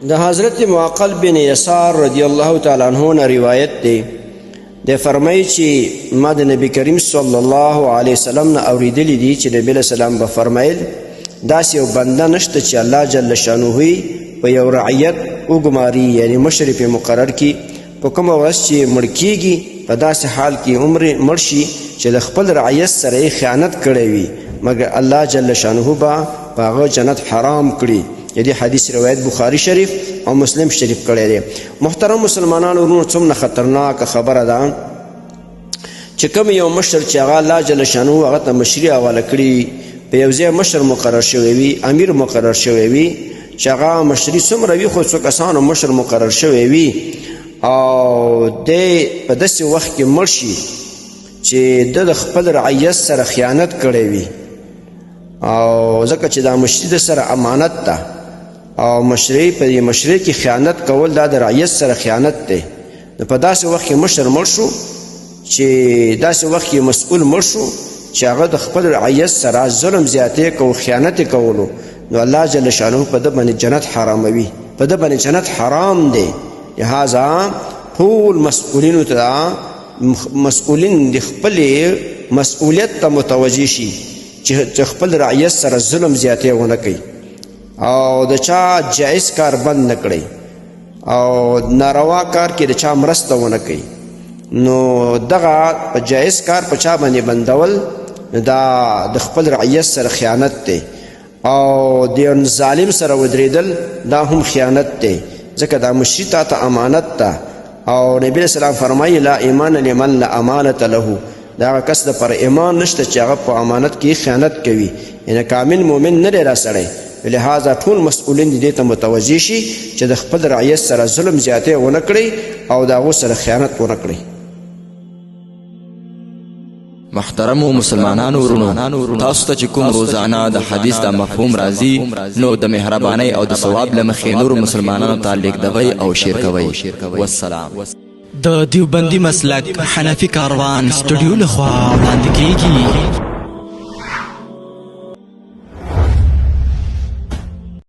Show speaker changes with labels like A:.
A: د حضرت معقل بن یسار رضی الله تعالی عنہ نه روایت دی، دی فرمایي چې ما د نبی کریم صلی الله علیه وسلم نه اوریدلی دي چې نبی علیه السلام به فرمایل، داسې یو بنده نشته چې الله جل شانه په یو رعیت وګماري، یعنی مشر پې مقرر کړي، په کومه ورځ چې مړ کیږي په داسې حال کې عمر مړ شي چې د خپل رعیت سره یې خیانت کړی وي، مګر الله جل شانه به په هغه جنت حرام کړي. د دې حدیث روایت بخاري شریف او مسلم شریف کړی دی. محترم مسلمانانو وروڼو، څومره خطرناکه خبره ده چې کوم یو مشر چې هغه الله جل شانه هغه ته مشري حواله کړي، په یو ځای مشر مقرر شوی وي، امیر مقرر شوی وي، چې هغه مشري څومره وي خو څو کسانو مشر مقرر شوی وي، او دی په داسې وخت کې مړ شي چې ده د خپل رعیت سره خیانت کړی وي، او ځکه چې دا مشري د سره امانت ده، او مشري په دې مشري کې خیانت کول دا د رعیت سره خیانت دی. نو په داسې وخت کې مشر مړ شو چې داسې وخت کې مسؤل مړ شو چې هغه د خپل رعیت سره ظلم زیاتی کو، خیانت یې کولو، نو الله جل شانه په ده باندې جنت حراموي، په ده باندې جنت حرام دی. لهذا ټول مسؤلینو ته مسؤلین د خپلې مسؤلیت ته متوجه شي چې خپل رعیت سره ظلم زیاتی ونه کوي، او د چا جایز کار بند نه کړي، او ناروا کار کې د چا مرسته ونه کوي. نو دغه په جایز کار په چا باندې بندول دا د خپل رعیت سره خیانت دی، او د یو ظالم سره ودرېدل دا هم خیانت دی، ځکه دا مشري تا ته امانت ده. او نبی علیہ السلام فرمایي لا ایمان لمن لا امانت له، دا هغه کس د پر ایمان نشته چې هغه په امانت کې خیانت کوي، یعنی کامل مؤمن نه دی را سړی. لهذا ټول مسؤلین دې ته متوجه شي چې د خپل رعیت سره ظلم زیاتی ونه کړي او د هغو سره خیانت ونه کړي.
B: محترمو مسلمانانو ورونو، تاسو ته چې کوم روزانه د حدیث دا مفهوم راځي نو د مهربانۍ او د ثواب له مخې نورو مسلمانانو ته لیږدوئ او شیر کوئ. والسلام.
C: د دیوبندي مسلک حنفي کاروان سټډیو لخوا وړاندې کیږي.